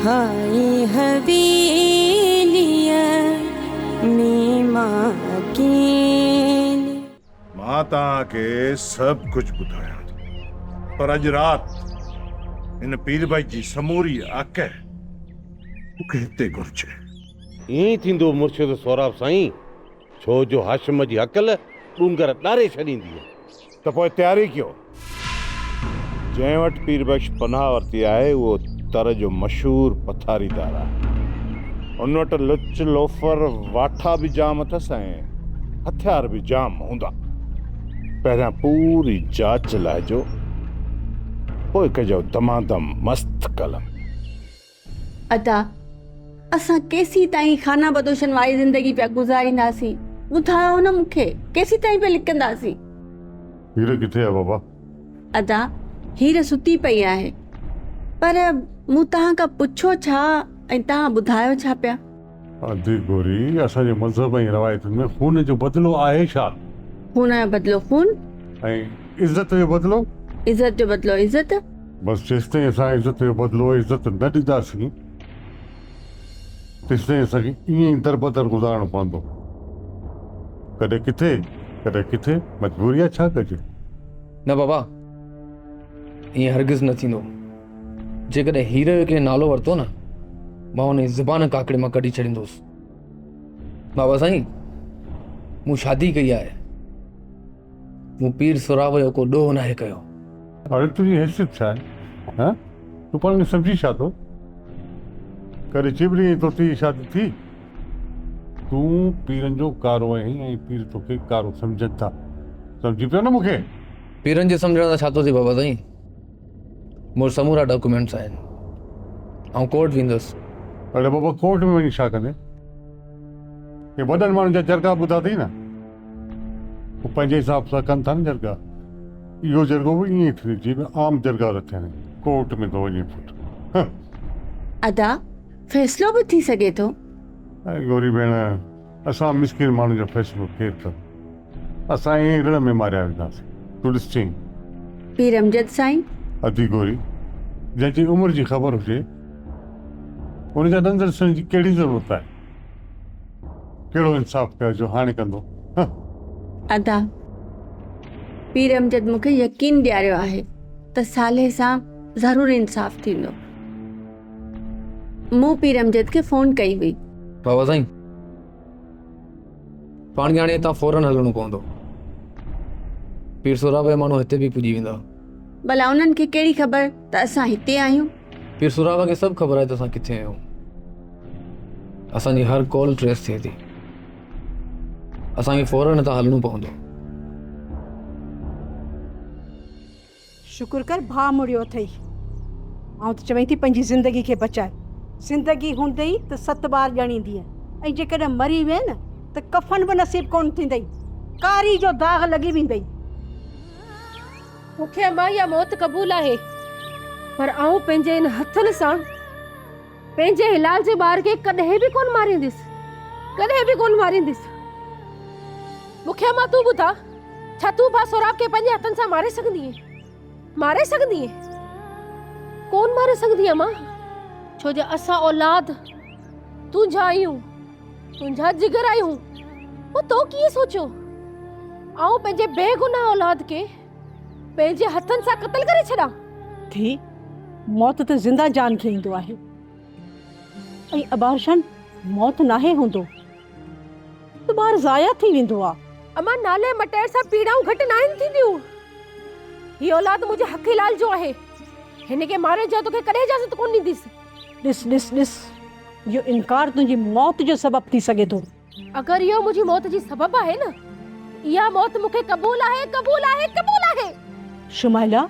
هائي حويليء ۾ مان اڪيلي. مان توهان کي سڀ ڪجهه ٻڌايان ٿو پر اڄ رات هن پير بخش جي سموري آڪهه مون کي هتي گهرجي. ائين ئي ٿيندو مرشد سهراب سائين، ڇو جو هاشم جي هڪل ڏونگر ڏاري ڇڏيندي آهي. ته پوء تياري ڪيو. جنهن وٽ پير بخش پناهه ورتي آهي، اهو تر جو مشهور پٿاريدار آهي. ان وٽ لچ لوفر واٺا به جام اٿس ۽ هٿيار به جام هوندا. پهريان پوري جاچ لاهجو، پوء ڪجو دمادم مست قلم. ادا، اسان ڪيسين تائين خانه بدوشن واري زندگي پيا گذارينداسين؟ ٻڌايو نه مون کي، ڪيسين تائين پيا لڪنداسين؟ هير ڪٿي آهي بابا؟ ادا، هير ستي پئي آهي. پر مون توهان کان پڇيو ڇا ۽ توهان ٻڌايو ڇا پيا؟ ادي گوري، اسان جي مذهب ۽ روايتن ۾ خون جو بدلو آهي ڇا؟ خون جو بدلو خون. ۽ عزت جو بدلو؟ عزت جو بدلو عزت. بس جيستائين اسان عزت جو بدلو عزت نه ڏينداسين، تيستائين اسان کي ائين ئي دربدر گذارڻو پوندو. ڪڏهن ڪٿي، ڪڏهن ڪٿي، مجبوري آهي ڇا ڪجي؟ نه بابا، ائين هرگز نه ٿيندو. جيڪڏهن هير جو ڪنهن نالو ورتو نه، مان ان جي زبان ڪاڪڙي مان ڪڍي ڇڏيندوس. بابا سائين، مون شادي ڪئي آهي. مون پير سهراب جو ڪو ڏوهه ناهي ڪيو. اڙي تنهنجي حيثيت ڇا آهي؟ هان؟ تون پاڻ کي سمجهين ڇا ٿو؟ ڪڏهن چٻري ۽ طوطي جي شادي ٿي؟ تون پيرن جو ڪارو آهين ۽ پير توکي ڪارو سمجهن ٿا. سمجهين پيو نه مون کي؟ پيرن جي سمجهڻ سان ڇا ٿو ٿئي بابا سائين؟ مون وٽ سمورا ڊاڪيومينٽس آهن. آئون ڪورٽ ويندس. اڙي بابا ڪورٽ ۾ وڃي ڇا ڪندين؟ هي وڏن ماڻهن جا جرڳا ٻڌا اٿئي نه؟ هو پنهنجي حساب سان ڪن ٿا نه جرڳا. اهو جرڳو به ائين ئي ٿيندو جيئن عام جرڳا ٿا ٿين. ڪورٽ ۾ ٿو وڃين پٽ. هه. ادا فيصلو به ٿي سگهي ٿو. اي گوري ڀيڻ اسان مسڪين ماڻهن جو فيصلو ڪير ڪندو؟ اسان ائين ئي رڻ ۾ ماريا وينداسين. تون ڏسجئين. پير امجد سائين. ادي گوري، جنهن جي عمر جي خبر هجي، ان جا ڏند ڏسڻ جي ڪهڙي ضرورت آهي؟ ڪهڙو انصاف ڪيو جو هاڻي ڪندو؟ هه. ادا، پير امجد مون کي يقين ڏياريو آهي ته صالح سان ضرور انصاف ٿيندو. مون پير امجد کي فون ڪئي هئي. بابا سائين. پاڻ کي هاڻي هتان فورن هلڻو پوندو. پير سهراب جا ماڻهو هتي به پڄي ويندا. ڀلا انهن کي ڪهڙي خبر ته اسان هتي آهيون. پير سهراب کي سڀ خبر آهي ته اسان ڪٿي آهيون. اسان جي هر ڪال ٽريس ٿئي ٿي. اسان کي فورن هتان هلڻو پوندو. شڪر ڪر ڀاء مڙيو اٿئي. آئون ته چوين ٿي پنهنجي زندگي کي بچاء. زندگي هوندئي ته ست ٻار ڄڻيندينء ۽ جيڪڏهن مري وئين نه ته ڪفن به نصيب ڪونه ٿيندئي. ڪاري جو داغ لڳي ويندئي. مون کي امان اها موت قبول آهي پر آئون پنهنجي ان هٿن سان پنهنجي هلال جي ٻار کي ڪڏهن به ڪونه مارينديس. ڪڏهن به ڪونه مارينديس. مون کي امان تون ٻڌاء ڇا تون ڀاء سهراب کي پنهنجي هٿن سان ماري سگهندينء؟ ماري سگهندينء؟ ڪونه ماري سگهندينء امان، ڇو جو اسان اولاد تنهنجا آهيون، تنهنجا جگر آهيون. پوء تو ڪيئن سوچيو آئون پنهنجي بيگناهه اولاد کي پنهنجي هٿن سان قتل ڪري ڇڏان؟ ٿي، موت ته زنده جان کي ايندو آهي ۽ ابارشن موت ناهي هوندو. ته ٻار ضايع ٿي ويندو آ. امان نالي مٽائڻ سان پيڙائون گهٽ ناهن ٿينديون. هي اولاد منهنجي حق حلال جو آهي. هن کي مارڻ جي آئون توکي ڪڏهن اجازت ڪونه ڏينديس. ڏس ڏس ڏس اهو انڪار تنهنجي موت جو سبب ٿي سگهي ٿو. اگر اهو منهنجي موت جي سبب آهي نه اها موت مون کي قبول آهي قبول آهي قبول آهي. شمائله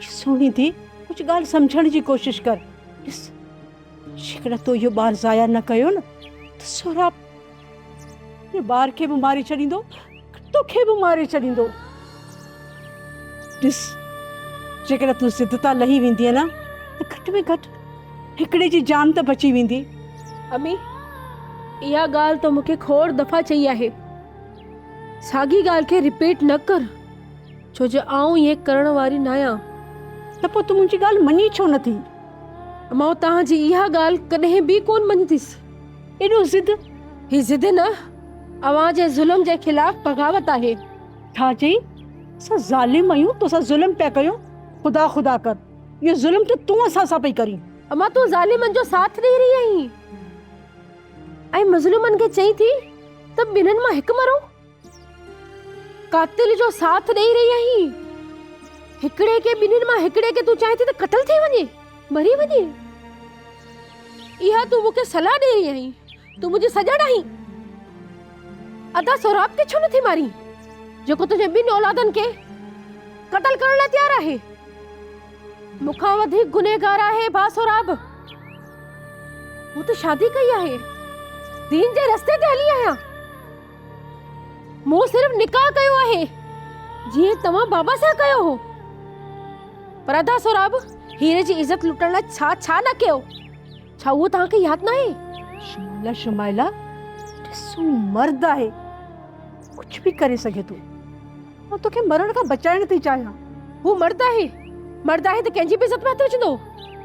سهڻي ڌي ڪجهه ڳالهه سمجهڻ جي ڪوشش ڪر. ڏس جيڪڏهن تو اهو ٻار ضايع نه ڪيو نه ته سهراب ان ٻار کي به ماري ڇڏيندو توکي به ماري ڇڏيندو. ڏس جيڪڏهن تون ضد تان لهي ويندينء نه ته گهٽ ۾ گهٽ هڪڙي جي جان ته بچي ويندي. امي اها ڳالهه تو مون کي کوڙ دفعا چئي آهي. ساڳي ڳالهه کي رپيٽ نه ڪر ڇو جو آئون ائين ڪرڻ واري ناهيان. ته پوء تون منهنجي ڳالهه مڃين ڇو نه ٿي؟ مان توهان جي اها ڳالهه ڪڏهن به ڪونه مڃينديس. ايڏو ضد؟ هي ضد نه، اوهان جي ظلم جي خلاف بغاوت آهي. ڇا چئي؟ اسان ظالم آهيون، توسان ظلم پيا ڪيون؟ خدا خدا ڪر، اهو ظلم ته تون اسان سان پئي ڪرين. امان تون ظالمن جو ساٿ ڏئي رهي آهين ۽ مظلومن کي چئين ٿي ته ٻنهن مان هڪ مرو. قاتل جو ساٿ ڏئي رهي آهين. هڪڙي کي ٻنهين مان هڪڙي کي تون چاهين ٿي ته قتل ٿي وڃي، مري وڃي. اها تون مون کي صلاح ڏئي رهي آهين. تون منهنجي سڄڻ آهين. ادا سهراب کي ڇو نٿي مارين، جيڪو تنهنجي ٻن اولادن کي قتل ڪرڻ لاء تيار آهي. مون کان وڌيڪ گنهگار آهي ڀاء سهراب. مون ته شادي ڪئي آهي. دين جي رستي تي هلي آهيان. مون صرف نڪاح ڪيو آهي، جيئن توهان بابا سان ڪيو هو. پر ادا سهراب، هيري جي عزت لٽڻ لاء ڇا ڇا نه ڪيو. ڇا اهو توهان کي ياد ناهي؟ شمائله شمائله، ڏس هو مرد آهي، ڪجهه به ڪري سگهي ٿو. مان توکي مرڻ کان بچائڻ ٿي چاهيان. هو مرد آهي، مرد آهي ته ڪنهن جي به عزت ۾ هٿ وجهندو،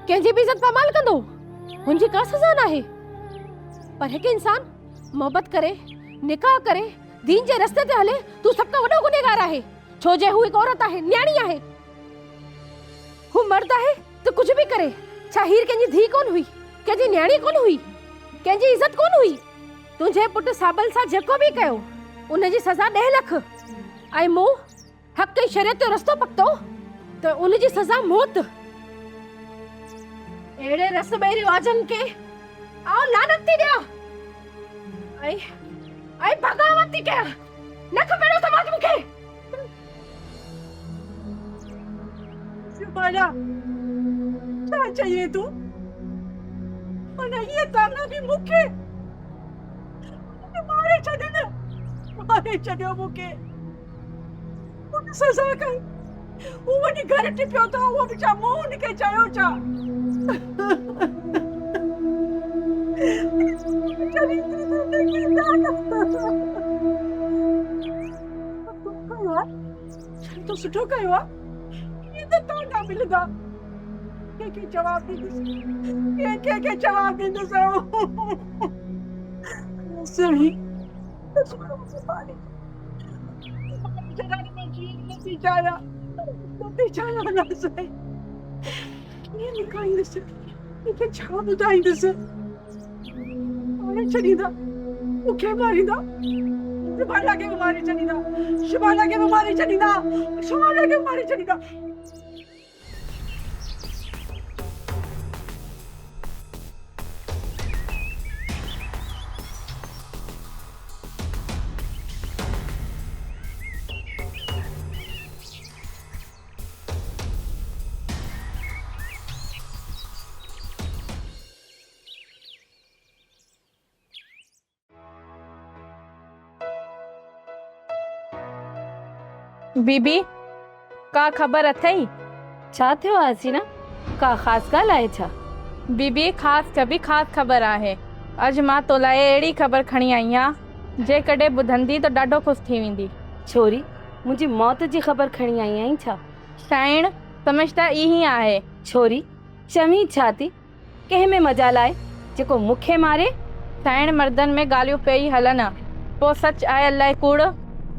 ڪنهن جي به عزت پامال ڪندو. هن جي ڪا سزا ناهي. پر هڪ انسان محبت ڪري، نڪاح ڪري، دين جي رستي تي هلي، تون سڀ کان وڏو گنهگار آهي، ڇو جي هو هڪ عورت آهي، نياڻي آهي. هو مرد آهي ته ڪجهه به ڪري. ڇا هير ڪنهن جي ڌيء ڪونه هئي؟ ڪنهن جي نياڻي ڪونه هئي؟ ڪنهن جي عزت ڪونه هئي؟ تنهنجي پٽ صابل سان جيڪو به ڪيو، ان جي سزا ڏهه لک ۽ مون حق ۽ شريعت جو رستو پڪتو ته ان جي سزا موت. اهڙي رسم ۽ رواجن کي آئون لعنت ٿي ڏيان ۽ ۽ بغاوت ٿي ڪيان. نه کپي اهڙو سماج مون کي. شمالا، ڇا چئين تون؟ معنيٰ اهي طعنا به مون کي؟ مون کي ماري ڇڏ نه، ماري ڇڏيو مون کي. ان سزا کان هو وڃي گهر ٽپيو ته اهو به ڇا مون هن کي چيو ڇا؟ تو سٺو ڪيو آ ڪيئن ته طعنا ملندا ڪنهن کي جواب ڏيندس ڪنهن ڪنهن کي جواب ڏيندس آئون سهڻي بي بي، ڪا خبر اٿئي؟ ڇا ٿيو آهي حسينه؟ ڪا خاص ڳالهه آهي ڇا؟ بي بي، خاص به خاص خبر آهي. اڄ مان تو لاء اهڙي خبر کڻي آئي آهيان، جيڪڏهن ٻڌندي ته ڏاڍو خوش ٿي ويندي. ڇوري، منهنجي موت جي خبر کڻي آئي آهين ڇا؟ سائڻ، سمجهه ته ايهي آهي. ڇوري، چوين ڇا ٿي؟ ڪنهن ۾ مجال آهي، جيڪو مون کي ماري؟ سائڻ مردن ۾ ڳالهيون پئي هلن، پوء سچ آهي الائي ڪوڙ،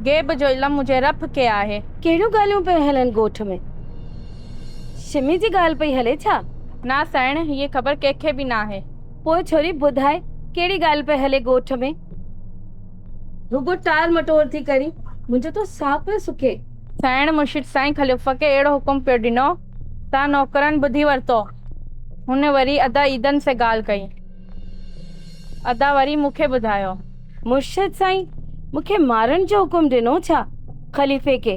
غيب جو علم منهنجي رب کي آهي. ڪهڙيون ڳالهيون پيون هلن ڳوٺ ۾؟ شمي جي ڳالهه پئي هلي ڇا؟ نه سائڻ، هيء خبر ڪنهن کي به ناهي. پوء ڇوري ٻڌاء ڪهڙي ڳالهه پئي هلي ڳوٺ ۾؟ رڳو ٽال مٽول ٿي ڪرين، منهنجو ته ساهه پيو سڪي. سائڻ مرشد سائين خليفه کي اهڙو حڪم پيو ڏنو ته نوڪرن ٻڌي ورتو. هن وري ادا عيدن سين ڳالهه ڪئي. ادا وري مون کي ٻڌايو. مرشد سائين مون کي مارڻ جو حڪم ڏنو ڇا خليفي کي؟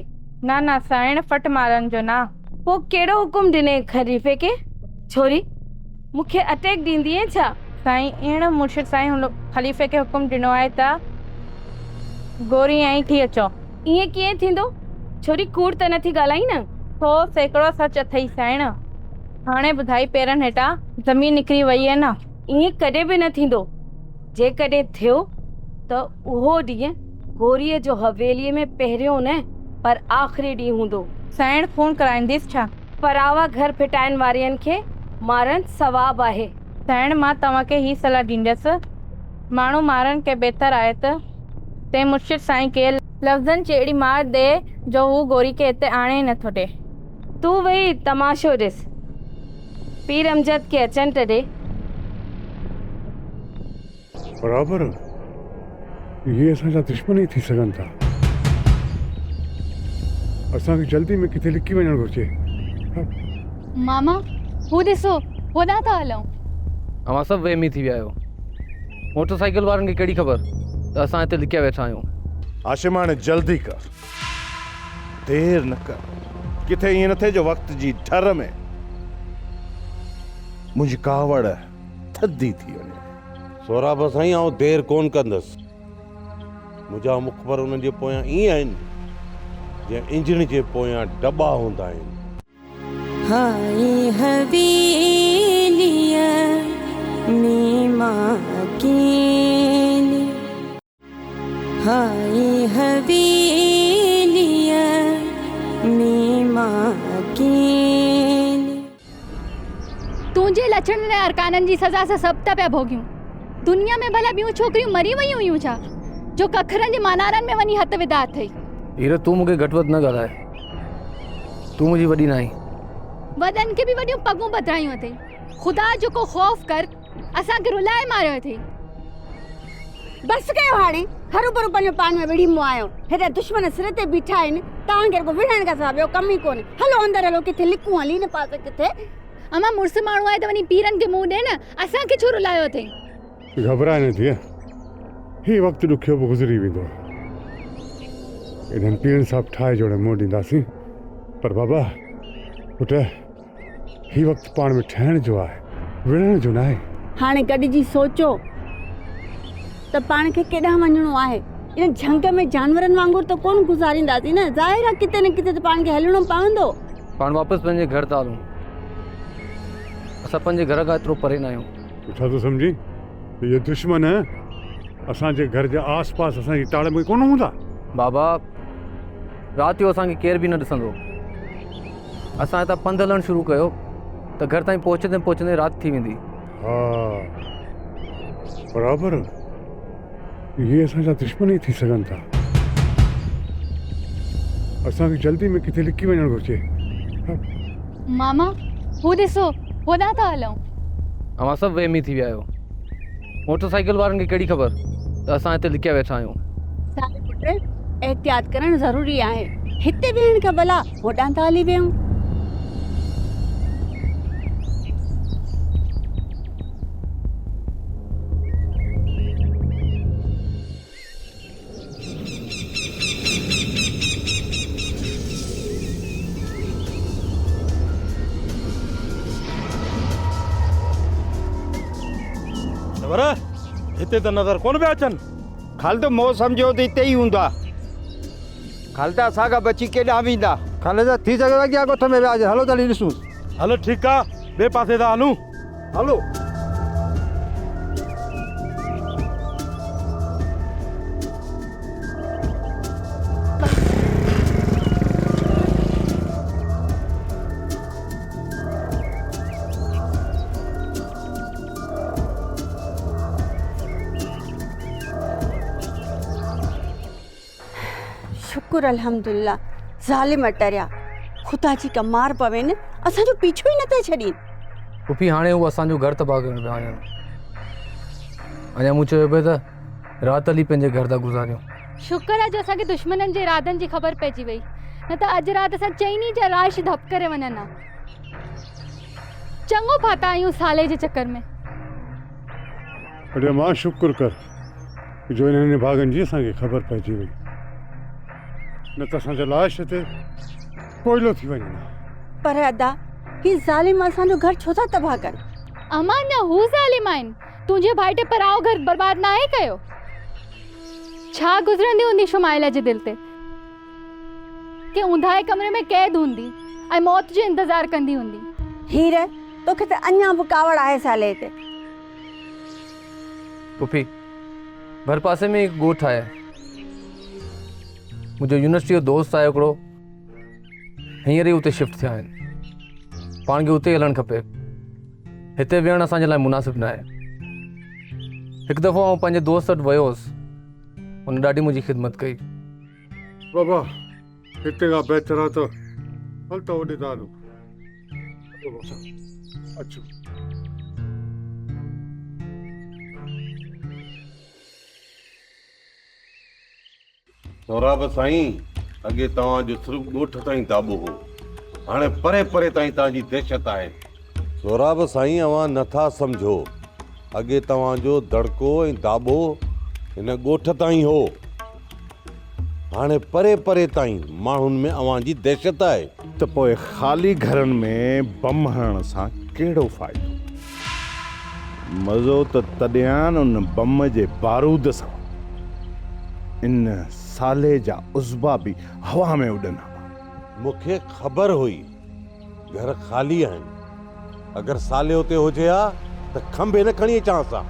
نه نه سائڻ ڦٽ مارڻ جو نه. پوء ڪهڙو حڪم ڏنئي خليفي کي؟ ڇوري مون کي اٽيڪ ڏيندينء ڇا؟ سائين ايڻ مرشد سائين هن خليفي کي حڪم ڏنو آهي ته گوري ائين ٿي اچو. ائين ڪيئن ٿيندو؟ ڇوري ڪوڙ ته نه ٿي ڳالهائين نه؟ 100% سچ اٿئي سائڻ. هاڻي ٻڌائي پيرن هيٺان زمين نڪري وئي نه؟ ائين ڪڏهن به نه ٿيندو. جيڪڏهن ٿيو ته اهو ڏينهن گوريء جو حويليء ۾ پهريون نه پر آخري ڏينهن هوندو. سائڻ خون ڪرائينديس ڇا؟ پراوا گهر ڦٽائڻ وارين کي مارڻ ثواب آهي. سائڻ مان توهان کي هي صلاح ڏيندس، ماڻهو مارڻ کي بهتر آهي ته تنهن مرشد سائين کي لفظن جي اهڙي مار ڏي جو هو گوري کي هتي آڻي ئي نٿو ڏي. تون ويهي تماشو ڏس. پير امجد کي اچڻ ته ڏي. برابر، اهي اسان جا دشمن ئي ٿي سگهن ٿا. اسان کي جلدي ۾ ڪٿي لڪي وڃڻ گهرجي. ماما، هو ڏسو، هوڏانهن ٿا هلون. اوهان سڀ وهمي ٿي ويا آهيو. موٽر سائيڪل وارن کي ڪهڙي خبر ته اسان هتي لڪيا ويٺا آهيون. هاشم هاڻي جلدي ڪر. دير نه ڪر. ڪٿي ائين نه ٿئي جو وقت جي ڍر ۾ منهنجي ڪاوڙ ٿڌي ٿي وڃي. سهراب سائين آئون دير ڪونه ڪندس. منهنجا مخبر انهن جي پويان ائين آهن جيئن انجڻ جي پويان ڊٻا هوندا آهن. هائي حويليء ۾ مان اڪيلي. هائي حويليء ۾ مان اڪيلي. تنهنجي لڇڻن ۽ ارڪانن جي سزا اسان سڀ ٿا پيا ڀوڳيون. دنيا ۾ ڀلا ٻيون ڇوڪريون مري ويون هيون ڇا، جو ڪکرن جي مانارن ۾ وڃي هٿ وڌا اٿئي. هير تون مون کي گهٽ وڌ نه ڳالهاء. تون منهنجي وڏي ناهين. وڏن کي به وڏيون پڳون ٻڌرايون اٿئي. خدا جو ڪو خوف ڪر، اسان کي رلائي ماريو اٿئي. بس ڪيو هاڻي، هروڀرو پنهنجو پاڻ ۾ وڙهي مئا آهيو. هيڏا دشمن سر تي بيٺا آهن، توهان کي رڳو وڙهڻ کان سواء ٻيو ڪم ئي ڪونهي. هلو اندر هلو، ڪٿي لڪون هلي نه پاسي ڪٿي. امان مڙس ماڻهو آهي ته وڃي پيرن کي منهن ڏي نه، اسان کي ڇو رلايو اٿئي. گهٻراء نه ڌيء، هي وقت ڏکيو به گذري ويندو. انهن پيرن سان به ٺاهي جوڙي منهن ڏينداسين. پر بابا، پٽ، هي وقت پاڻ ۾ ٺهڻ جو آهي، وڙهڻ جو ناهي. هاڻي گڏجي سوچو ته پاڻ کي ڪيڏانهن وڃڻو آهي. ان جهنگ ۾ جانورن وانگر ته ڪونه گذارينداسين نه. ظاهر آهي ڪٿي نه ڪٿي ته پاڻ کي هلڻو پوندو. پاڻ واپس پنهنجي گهر ٿا هلون. اسان پنهنجي گهر کان ايترو پري ناهيون. تون ڇا ٿو سمجهين ته اهي دشمن اسان جي گهر جي آس پاس اسان جي تاڙ ۾ ڪونه هوندا؟ بابا، رات جو اسان کي ڪير به نه ڏسندو. اسان هتان پنڌ هلڻ شروع ڪيو ته گهر تائين پهچندي پهچندي رات ٿي ويندي. ها برابر، اهي اسان جا دشمن ئي ٿي سگهن ٿا. اسان کي جلدي ۾ ڪٿي لڪي وڃڻ گهرجي. ماما، هو ڏسو، هوڏانهن ٿا هلون. اوهان سڀ وهمي ٿي ويا آهيو. موٽر سائيڪل وارن کي ڪهڙي خبر ته اسان هتي لڪيا ويٺا آهيون. صالح پٽ، احتياط ڪرڻ ضروري آهي. هتي ويهڻ کان ڀلا هوڏانهن ٿا هلي ويهون. پر هتي ته نظر ڪونه پيا اچن. خالد مون سمجهيو ته هتي ئي هوندا. خالد اسان کان بچي ڪيڏانهن ويندا. خالد ٿي سگهي ٿو اڳيان ڳوٺ ۾ ويا هجن هلو ته هلي ڏسون. هل ٺيڪ آ ٻئي پاسي ٿا هلون. هلو. شڪر الحمدلله ظالم ٽريا خدا جي ڪا مار پوين اسان جو پيڇو ئي نه ٿا ڇڏين. پڦي هاڻي هو اسان جو گهر تباهه ڪرڻ پيا وڃن. اڃا مون چيو پئي ته رات هلي پنهنجي گهر ٿا گذاريون. شڪر آهي جو اسان کي دشمنن جي ارادن جي خبر پئجي وئي نه ته اڄ رات اسان چئني جا لاش ڌپ ڪري وڃن ها. چڱو ڦاٿا آهيون صالح جي چڪر ۾. اڙي امان شڪر ڪر جو انهن نڀاڳن جي اسان کي خبر پئجي وئي نه ته اسان جا لاش هتي ڪوئلو ٿي وڃن ها. پر ادا هي ظالم اسان جو گهر ڇو ٿا تباهه ڪن. امان نه هو ظالم آهن تنهنجي ڀائٽي پرائو گهر برباد ناهي ڪيو. ڇا گذرندي هوندي شمائله جي دل تي. ڪي اونداهي ڪمري ۾ قيد هوندي ۽ موت جو انتظار ڪندي هوندي. هير توکي ته اڃا به ڪاوڙ آهي صالح تي. پڦي، ڀرپاسي ۾ هڪ ڳوٺ آهي. منهنجو يونيورسٽي جو دوست آهي هڪڙو، هينئر ئي اتي شفٽ ٿيا آهن. پاڻ کي اتي ئي هلڻ کپي. هتي ويهڻ اسان جي لاء مناسب ناهي. هڪ دفعو آئون پنهنجي دوست وٽ ويو هوس. هن ڏاڍي منهنجي خدمت ڪئي. بابا هتي کان بهتر آ ته هل ته هوڏي ٿا هلون. هلو بابا اچو. سهراب سائين اڳي توهان جو صرف ڳوٺ تائين داٻو هو هاڻي پري پري تائين توهان جي دهشت آهي. سهراب سائين اوهان نه ٿا سمجهو اڳي توهان جو دڙڪو ۽ داٻو هن ڳوٺ تائين هو هاڻي پري پري تائين ماڻهن ۾ اوهان جي دهشت آهي. ته پوء خالي گهرن ۾ بم هڻڻ سان ڪهڙو فائدو؟ مزو ته تڏهن ان بم جي بارود سان ان صالح جا عضوا به هوا ۾ اڏن ها. مون کي خبر هئي گهر خالي آهن. اگر صالح اتي هجي ها ته کنڀي نه کڻي اچانس ها.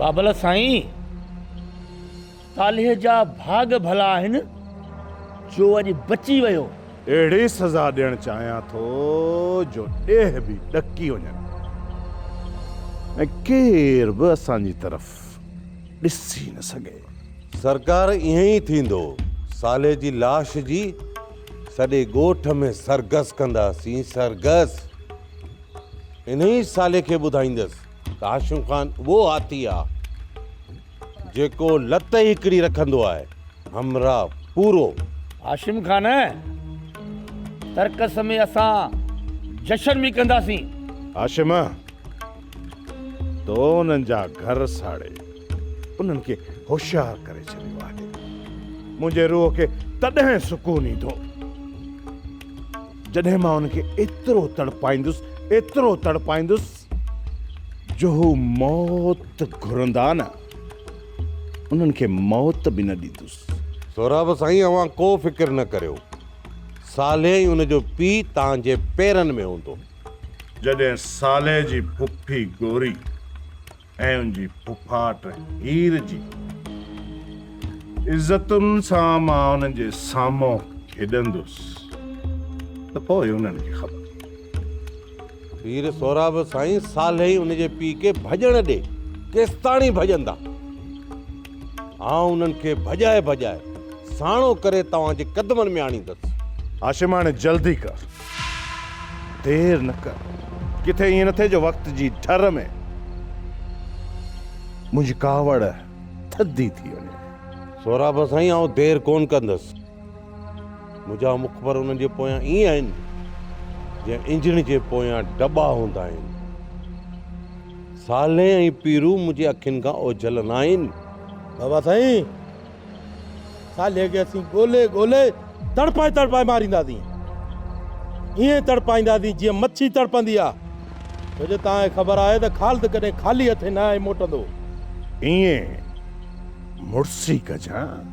بابل سائين! صالح جا ڀاڳ ڀلا آهن جو اڄ بچي ويو. اهڙي سزا ڏيڻ چاهيان ٿو جو ڏيهه به ڏڪي وڃن ۽ ڪير به اسان جي طرف ڏسي نه سگهي. سرڪار ائين ئي ٿيندو. صالح جي لاش جي سڄي ڳوٺ ۾ سرگس ڪنداسين سرگس. انهيء صالح کي ٻڌائيندس ته هاشم خان اهو هاٿي آ. جيڪو لت ئي هڪڙي رکندو آهي، همراهه پورو. هاشم خان، سرڪس ۾ اسان جشن به ڪنداسين. هاشم، تو انهن جا گهر ساڙي انهن کي هوشيار ڪري ڇڏيو آهي. منهنجي روح کي تڏهن سڪون ايندو، جڏهن مان انهن کي ايترو تڙپائيندس، ايترو تڙپائيندس، جو هو موت گهرندا نه، انهن کي موت به نه ڏيندس. سهراب سائين اوهان ڪو فڪر نه ڪريو، صالح ۽ ان جو پيء توهان جي پيرن ۾ هوندو. جڏهن صالح جي پڦي گوري ۽ ان جي پڦاٽ هير جي عزتن سان مان انهن جي سامهون کيڏندس ته پوء انهن کي خبر. پير سهراب سائين صالح ان جي پيء کي ڀڄڻ ڏي، ڪيستاڻي ڀڄندا؟ آئون انهن کي ڀڄائي ڀڄائي ساڻو ڪري توهان جي قدمن ۾ آڻيندس. هاشم هاڻي جلدي ڪر، دير نه ڪر، ڪٿي ائين نه ٿئي جو وقت جي ڍر ۾ منهنجي ڪاوڙ ٿڌي ٿي وڃي. سهراب سائين آئون دير ڪونه ڪندس. منهنجا مخبر انهن جي پويان ائين آهن، جيئن انجڻ جي پويان ڊٻا هوندا آهن. صالح ۽ پيرو منهنجي اکين کان اوجهل ناهن. بابا سائين، صالح کي اسين ڳولي ڳولي تڙپائي تڙپائي مارينداسين. ائين تڙپائينداسين جيئن مڇي تڙپندي آهي. ڇو جو توهان کي خبر آهي ته خالد ڪڏهن خالي هٿين ناهي موٽندو. ائين مڙسي ڪجان.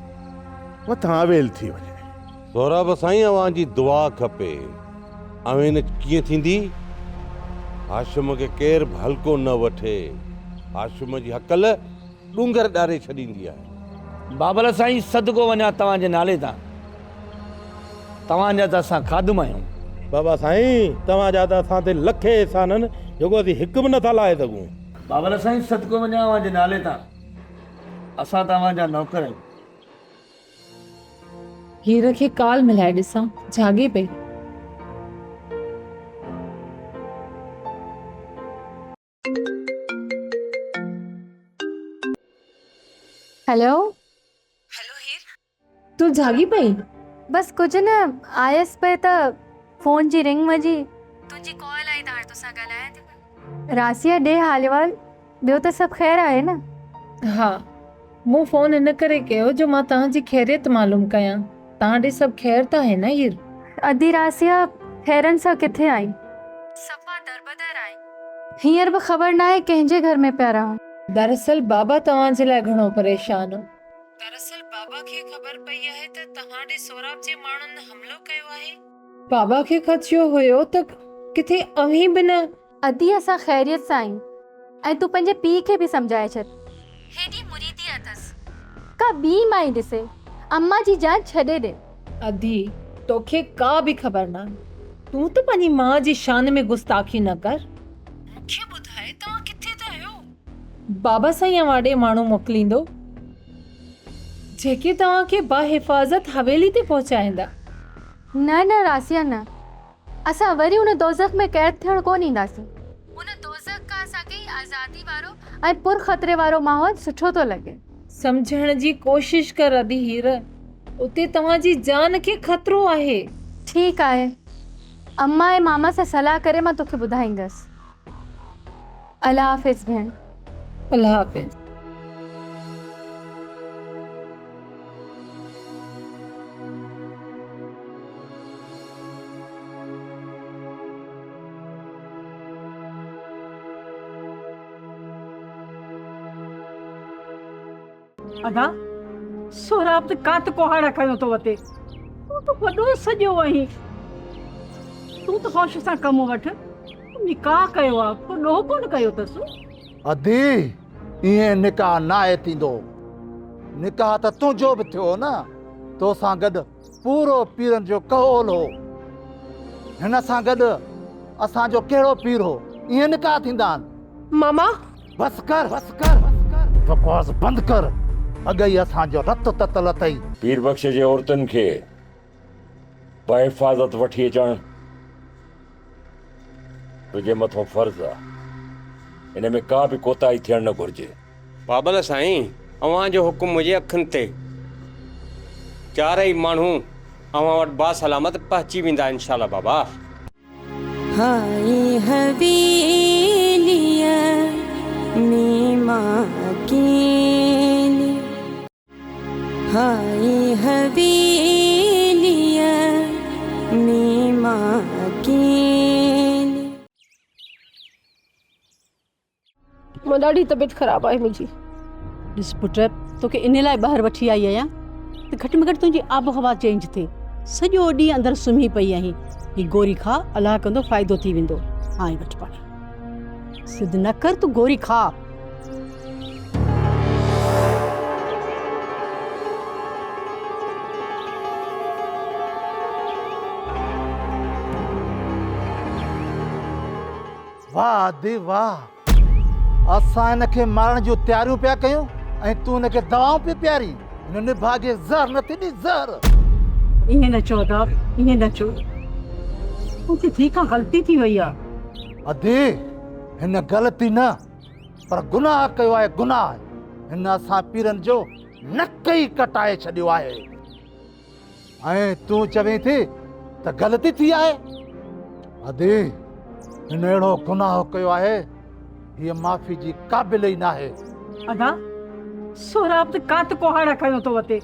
مٿان اويل ٿي وڃي. سهراب سائين اوهان جي دعا کپي. اوهين ڪيئن ٿيندي؟ هاشم کي ڪير به هلڪو نه وٺي. هاشم جي هڪل ڏونگر ڏاري ڇڏيندي آهي. بابل سائين صدقو وڃان توهان جي نالي تان. توهان جا ته اسان خادم آهيون. بابا سائين توهان جا ته اسان تي لکين احسان آهن جيڪو اسين هڪ به نٿا لاهي سگهون. بابل سائين صدقو وڃان اوهان جي نالي تان. اسان ته اوهان جا نوڪر آهيون. هير کي ڪال ملائي ڏسان، جاڳي پئي. هيلو. هيلو هير. تون جاڳي پئي؟ بس ڪجهه نه، آيس پئي ته فون جي رنگ وڄي. تنهنجي ڪال آئي ته هاڻ توسان ڳالهايان ٿي پئي. راسيه ڏي حال احوال، ٻيو ته سڀ خير آهي نه؟ ها، مون فون ان ڪري ڪيو جو مان توهان جي خيريت معلوم ڪيان. توهان ڏي سڀ خير ته آهي نه هير؟ ادي راسيه، خيرن سان ڪٿي آهين؟ صفا دربدر آهين. هينئر به خبر ناهي ڪنهن جي گهر ۾ پيا رهان. دراصل بابا توهان جي لاء گهڻو پريشان هو. دراصل بابا کي خبر پئي آهي ته توهان ڏي سهراب جي ماڻهن حملو ڪيو آهي. بابا کي خدشو هيو ته ڪٿي اوهين به نه. ادي اسان خيريت سان آهيون ۽ تون پنهنجي پيء کي به سمجهائي ڇڏ. هيڏي مريدي اٿس. ڪا ٻي مائي ڏسي اما جي جان ڇڏي ڏي. ادي توکي ڪا به خبر ناهي. تون ته پنهنجي ماء جي شان ۾ گستاخي نه ڪر. مون کي ٻڌاء ته. بابا سائين اوهان ڏي ماڻهو موڪليندو، جيڪي توهان کي باحفاظت حويلي تي پهچائيندا. نه نه راسيا نه، اسان وري ان دوزخ ۾ قيد ٿيڻ ڪونه اينداسين. ان دوزخ کان اسان کي هي آزادي وارو ۽ پر خطري وارو ماحول سٺو ٿو لڳي. سمجهڻ جي ڪوشش ڪر ادي هير، اتي توهان جي جان کي خطرو آهي. ٺيڪ آهي، اما ۽ ماما سان صلاح ڪري مان توکي ٻڌائيندس. الله حافظ ڀيڻ. الله حافظ. ادا، سهراب ته ڪات ڪهاڙا کنيو ٿو وتي. تون ته وڏو سڄو آهين. تون ته هوش سان ڪم وٺ. تون نڪاح ڪيو آ، ڪو ڏوهه ڪونه ڪيو اٿس. ادي، ائين نڪاح ناهي ٿيندو. نڪاح ته تنهنجو به ٿيو هو نه. توسان گڏ پورو پيرن جو ڪهول هو. هن سان گڏ اسان جو ڪهڙو پير هو. ائين نڪاح ٿيندا آهن. ماما! بس ڪر بس ڪر بڪواس بند ڪر اڳ ئي اسان جو رت تتل اٿئي. پير بخش جي عورتن کي بحفاظت وٺي اچڻ تنهنجي مٿو فرض آ. ان ۾ ڪا به ڪوتاهي ٿيڻ نه گهرجي. بابل سائين اوهان جو حڪم منهنجي اکين تي. چارئي ماڻهو اوهان وٽ باسلامت پهچي ويندا انشاء الله بابا. هائي حويليء ۾ مان اڪيلي هائي حويليء ۾ مان اڪيلي. مان ڏاڍي طبيعت خراب آهي منهنجي. ڏس پٽ توکي انهي لاء ٻاهر وٺي آئي آهيان ته گهٽ ۾ گهٽ تنهنجي آب و هوا چينج ٿئي. سڄو ڏينهن اندر سمهي پئي آهين. هي گوري کاء الله ڪندو فائدو ٿي ويندو. هاڻي وٺ پاڻ. سڌ نه ڪر تون گوري کاء. واهه ادي واهه! اسان هن کي مارڻ جون تياريون پيا ڪيون ۽ تون هن کي دوائون پيو پيارين. هن نڀاڳي زهر نه ٿي ڏي زهر. ائين نه چئو ادا ائين نه چئو. منهنجي ڌيء کان غلطي ٿي وئي آ. ادي هن غلطي نه پر گناهه ڪيو آهي گناهه. هن اسان پيرن جو نڪ ئي ڪٽائي ڇڏيو آهي. ۽ تون چوين ٿي ته غلطي ٿي آهي؟ ادي، هن اهڙو گناهه ڪيو آهي، هيء معافي جي قابل ئي ناهي. ادا، سهراب ته ڪات ڪهاڙا کنيو ٿو وتي.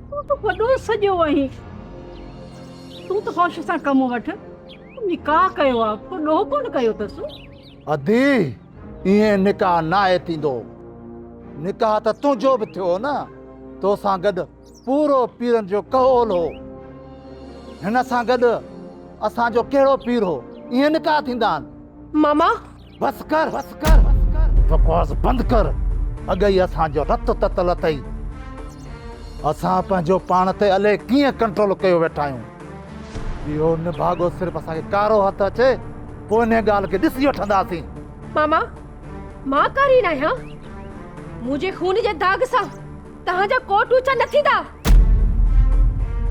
تون ته وڏو سڄو آهين. تون ته هوش سان ڪم وٺ. تون نڪاح ڪيو آ، ڪو ڏوهه ڪونه ڪيو اٿس. ادي، ائين نڪاح ناهي ٿيندو. نڪاح ته تنهنجو به ٿيو هو نه. توسان گڏ پورو پيرن جو ڪهول هو. هن سان گڏ اسان جو ڪهڙو پير هو؟ ائين نڪاح ٿيندا آهن؟ ماما! بس ڪر بس ڪر بڪواس بند ڪر. اڳ ئي اسان جو رت تتل اٿئي. اسان پنهنجو پاڻ تي الائي ڪيئن ڪنٽرول ڪيو ويٺا آهيون. اهو نڀاڳو صرف اسان کي ڪارو هٿ اچي پوء انهيء ڳالهه کي ڏسي وٺنداسين. ماما! مان ڪاري ناهيان. منهنجي خون جي داغ سان توهان جا ڪوٽ اوچا نه ٿيندا.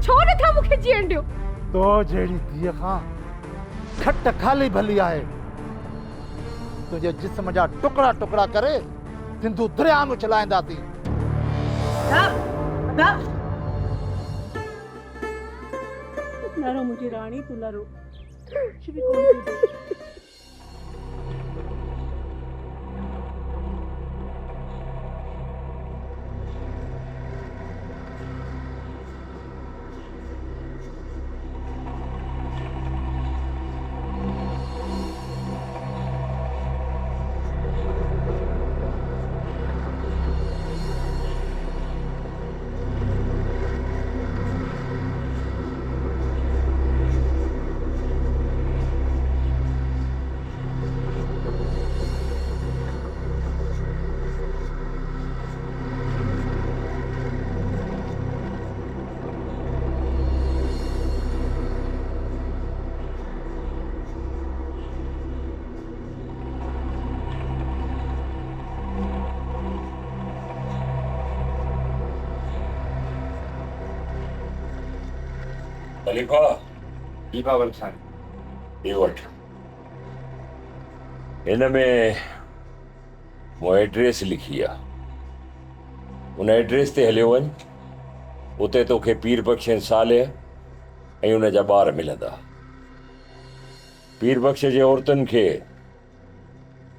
ڇو نه ٿا مون کي جيئڻ ڏيو؟ تو جهڙي ڌيء کان کٽ خالي ڀلي آهي. تنهنجي جسم جا ٽڪڙا ٽڪڙا ڪري سنڌو درياهه ۾ اڇلائينداسين. ادا! ادا! نه رو منهنجي راڻي تون نه رو. ڪجهه به ڪونه ٿيندو. خليفا! جي بابل سائين. هي وٺ. هن ۾ مون ائڊريس لکي آ. ان ائڊريس تي هليو وڃ. اتي توکي پير بخش ۽ صالح ۽ ان جا ٻار ملندا. پير بخش جي عورتن کي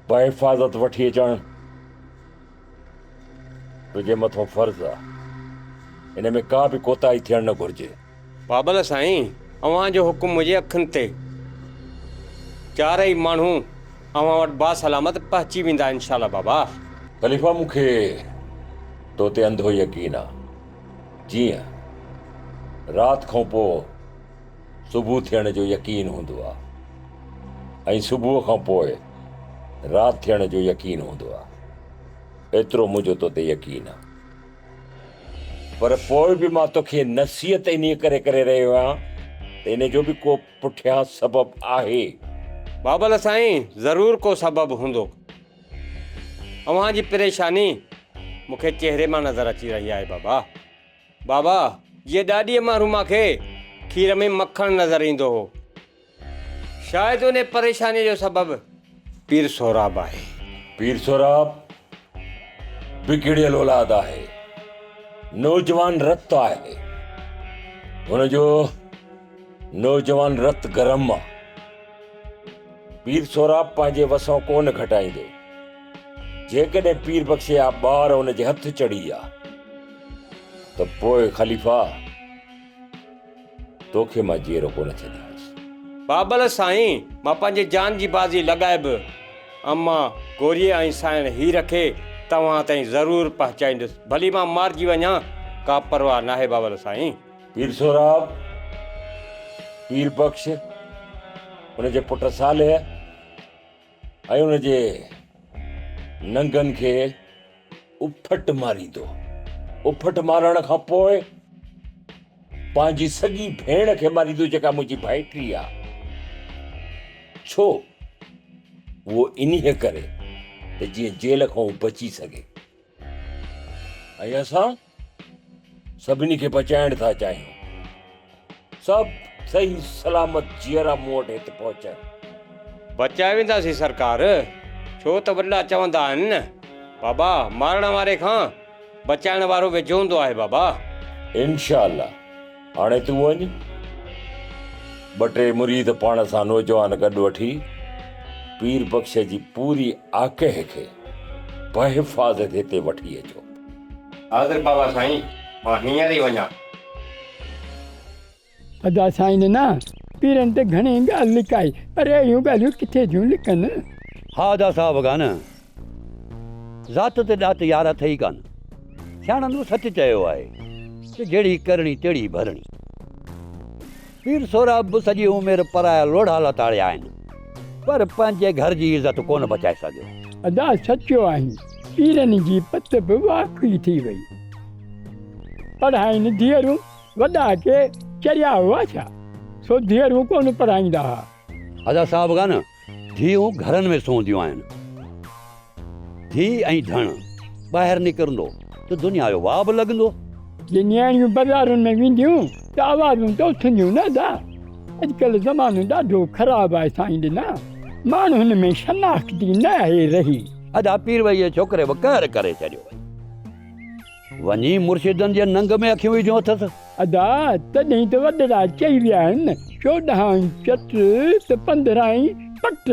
بحفاظت وٺي اچڻ تنهنجي مٿان فرض آ. ان ۾ ڪا به ڪوتاهي ٿيڻ نه گهرجي. بابل سائين، اوهان جو حڪم منهنجي اکين تي. چارئي ماڻهو اوهان وٽ باسلامت پهچي ويندا انشاء الله بابا. خليفا مون کي تو تي انڌو يقين آ. جيئن رات کان پوء صبح ٿيڻ جو يقين هوندو آ ۽ صبح کان پوء رات ٿيڻ جو يقين هوندو آ. ايترو منهنجو تو تي يقين آ. پر پوء به مان توکي نصيحت انهيء ڪري ڪري رهيو آهيان ته ان جو به ڪو پٺيان سبب آهي. بابل سائين ضرور ڪو سبب هوندو. اوهان جي پريشاني مون کي چهري مان نظر اچي رهي آهي بابا. بابا جيئن ڏاڏيء مرحومه کي کير ۾ مکڻ نظر ايندو هو. شايد انهي پريشانيء جو سبب پير سهراب آهي. پير سهراب بگڙيل اولاد آهي. نوجوان رت آهي. هن جو نوجوان رت گرم آ. پير سهراب پنهنجي وسئون ڪونه گهٽائيندو. جيڪڏهن پير بخش جا ٻار هن جي هٿ چڙهي ويا ته پوء خليفا توکي مان جيئرو ڪونه ڇڏيندس. بابل سائين، مان پنهنجي جان جي بازي لڳائي به اما گوريء ۽ سائڻ هير کي توهان تائين ضرور پهچائيندس. ڀلي مان مارجي وڃان، ڪا پرواهه ناهي بابل سائين. پير سهراب، پير بخش، ان جي پٽ صالح ۽ ان جي ننگن کي اڦٽ ماريندو. اڦٽ مارڻ کان پوء پنهنجي سڳي ڀيڻ کي ماريندو جيڪا منهنجي ڀائٽي آ. ڇو؟ اهو انهيء ڪري ته جيئن جيل کان هو بچي سگهي. ۽ اسان سڀني کي بچائڻ ٿا چاهيون. سڀ صحيح سلامت جيئرا مون وٽ هت پهچن. بچائي وينداسين سرڪار، ڇو ته وڏڙا چوندا آهن نه بابا مارڻ واري کان بچائڻ وارو ويجهو هوندو آهي بابا. انشاء الله، هاڻي تون وڃ، ٻه ٽي مريد پاڻ سان نوجوان گڏ وٺي پير بخش جي پوري آڪهه کي بحفاظت هتي وٺي اچو. حاضر بابا سائين، مان هينئر ئي وڃان. ادا سائين ڏنا پيرن ته گهڻي ڳالهه لڪائي پر اهڙيون ڳالهيون ڪٿي ٿيون لڪن. ها ادا صاحب ڪان ذات تي ڏات يار اٿئي ڪان سياڻن به سچ چيو آهي ته جهڙي ڪرڻي تهڙي ڀرڻي. پير سهراب به سڄي عمر پرايا لوڙها لتاڙيا آهن پر پنهنجي گهر جي عزت ڪونه بچائي سگهيو. ادا سچو آهين پيرن جي پت به واقعي ٿي وئي. پڙهائين ڌيئرون وڏا ڪي چريا هئا ڇا سو ڌيئرون ڪونه پڙهائيندا ها. ادا صاحب ڪان ڌيئون گهرن ۾ سونهنديون آهن. ڌيء ۽ ڌڻ ٻاهر نڪرندو ته دنيا جو واء به لڳندو. جي نياڻيون بازارن ۾ وينديون ته آوازون ته اٿنديون نه ادا. اڄڪلهه زمانو ڏاڍو خراب آهي سائين ڏنا. ماڻهن ۾ شناخت ئي نه آهي رهي. ادا پير وئي ڇوڪري به قهر ڪري ڇڏيو. وڃي مرشدن جي ننگ ۾ اکيون وجهيون اٿس. ادا تڏهن ته وڏڙا چئي ويا آهن چوڏهن ئي چٽ ته پندرهن ئي پٽ.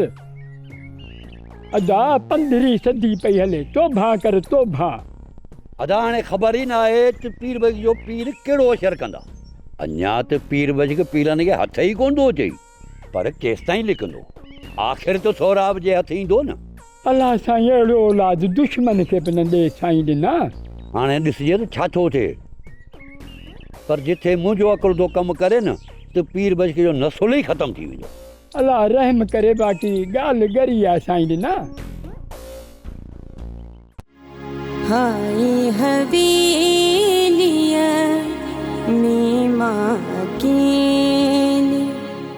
ادا پندرهين صدي پئي هلي توبهان ڪر توبهان. ادا هاڻي خبر ئي ناهي ته پير بخش جو پير ڪهڙو اشر ڪندا. اڃا ته پير بخش پيرن کي هٿ ئي ڪونه ٿو اچي. پر ڪيستائين لڪندو. آخر ته سهراب جي هٿ ايندو نه. الله سائين اهڙو اولاد دشمن کي به نه ڏي سائين ڏنا. هاڻي ڏسجي ته ڇا ٿو ٿئي. پر جٿي منهنجو عقل ٿو ڪم ڪري نه ته پير بخش جو نسل ئي ختم ٿي ويندو. الله رحم ڪري باقي ڳالهه ڳري آ سائين ڏنا. هائي حويليء ۾ مان ڪيني.